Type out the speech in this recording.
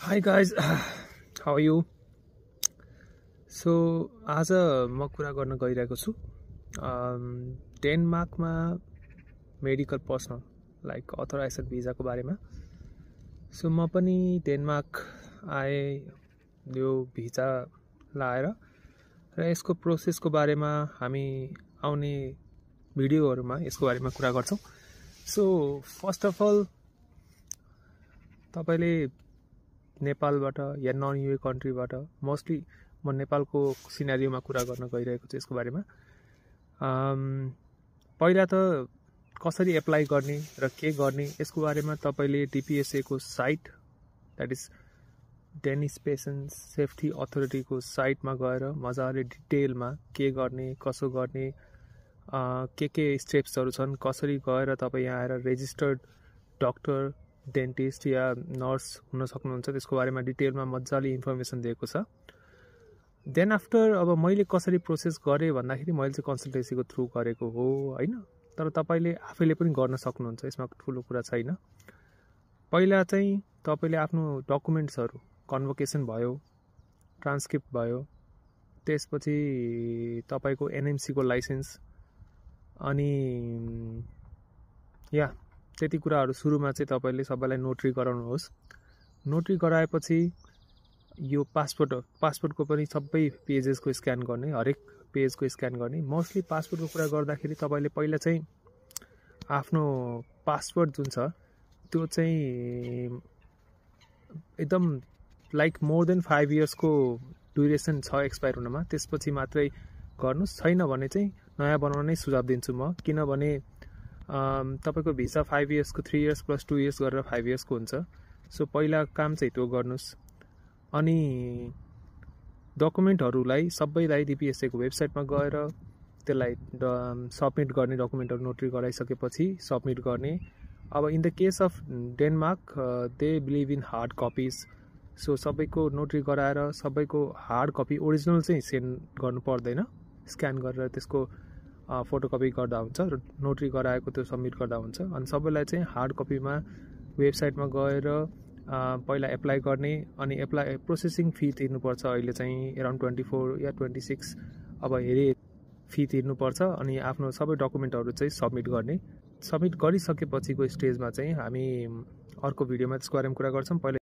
Hi guys, how are you? So आज म कुरा गर्न गइरहेको छु डेनमार्कमा मेडिकल पर्सनल लाइक अथराइजेसन भिजाको बारेमा। सो म पनि डेनमार्क आए यो भिजा लाएर र यसको प्रोसेसको बारेमा हामी आउने भिडियोहरुमा यसको बारेमा कुरा गर्छौं। सो फर्स्ट अफ अल तपाईले नेपालबाट या नन युए कन्ट्रीबाट मोस्टली म नेपालको सिनेरियोमा कुरा गर्न गइरहेको छु यसको बारेमा। पहिला त कसरी एप्लाई गर्ने र के गर्ने यसको बारेमा तपाईले डीपीएसए को site that is Danish patient safety authority को साइटमा गएर मजाले डिटेलमा के गर्ने कसो गर्ने के स्टेप्सहरु छन् कसरी गएर तपाई यहाँ आएर रेजिस्टर्ड डाक्टर डेन्टिस्ट या नर्स हुन सक्नुहुन्छ त्यसको बारेमा डिटेलमा मजाले इन्फर्मेसन दिएको छ। देन आफ्टर अब मैले कसरी प्रोसेस गरे भन्दाखेरि मैले चाहिँ कन्सल्टेन्सीको थ्रु गरेको हो हैन, तर तपाईले आफैले पनि गर्न सक्नुहुन्छ, यसमा ठूलो कुरा छैन। पहिला चाहिँ तपाईले आफ्नो डकुमेन्ट्सहरु कन्भोकेसन भयो, ट्रान्सक्रिप्ट भयो, त्यसपछि तपाईको एनएमसी को लाइसेन्स अनि या त्यति कुराहरु सुरुमा चाहिँ तपाईले सबैलाई नोटरी गराउनुहोस्। नोटरी गराएपछि यो पासपोर्टको पनि सबै पेजेसको स्क्यान गर्ने, हरेक पेजको स्क्यान गर्ने। मोस्टली पासपोर्टको कुरा गर्दाखेरि तपाईले पहिला चाहिँ आफ्नो पासपोर्ट जुन छ त्यो चाहिँ एकदम लाइक मोर देन 5 इयर्स को ड्युरेसन छ एक्सपायर हुनमा, त्यसपछि मात्रै गर्नुस्। छैन भने चाहिँ नयाँ बनाउन नै सुझाव दिन्छु म, किनभने तपाईको भिसा 5 इयर्स को 3 इयर्स प्लस 2 इयर्स गरेर 5 इयर्स को हुन्छ। सो पहिला काम चाहिँ त्यो गर्नुस्। अनि डकुमेन्टहरुलाई सबैलाई डीपीएसए को वेबसाइटमा गएर त्यसलाई सबमिट गर्ने, डकुमेन्टहरु नोटरी गराइसकेपछि सबमिट गर्ने। अब in the case of Denmark they believe in hard copies. So सबैको नोटरी गराएर सबैको हार्ड कपी ओरिजिनल चाहिँ सेन्ड गर्नु पर्दैन, स्क्यान गरेर त्यसको फोटोकपी गर्दा हुन्छ र नोटरी गराएको त्यो सबमिट गर्दा हुन्छ। अनि सबैलाई चाहिँ हार्ड कपीमा वेबसाइटमा गएर पहिला एप्लाई गर्ने अनि एप्लाई प्रोसेसिङ फी तिर्नुपर्छ। अहिले चाहिँ अराउन्ड 24 या 26 अब हेरे फी तिर्नुपर्छ अनि आफ्नो सबै डकुमेन्टहरु चाहिँ सबमिट गर्ने। सबमिट गरिसकेपछिको स्टेजमा चाहिँ हामी अर्को भिडियोमा त्यसको बारेमा कुरा गर्छौं। पहिला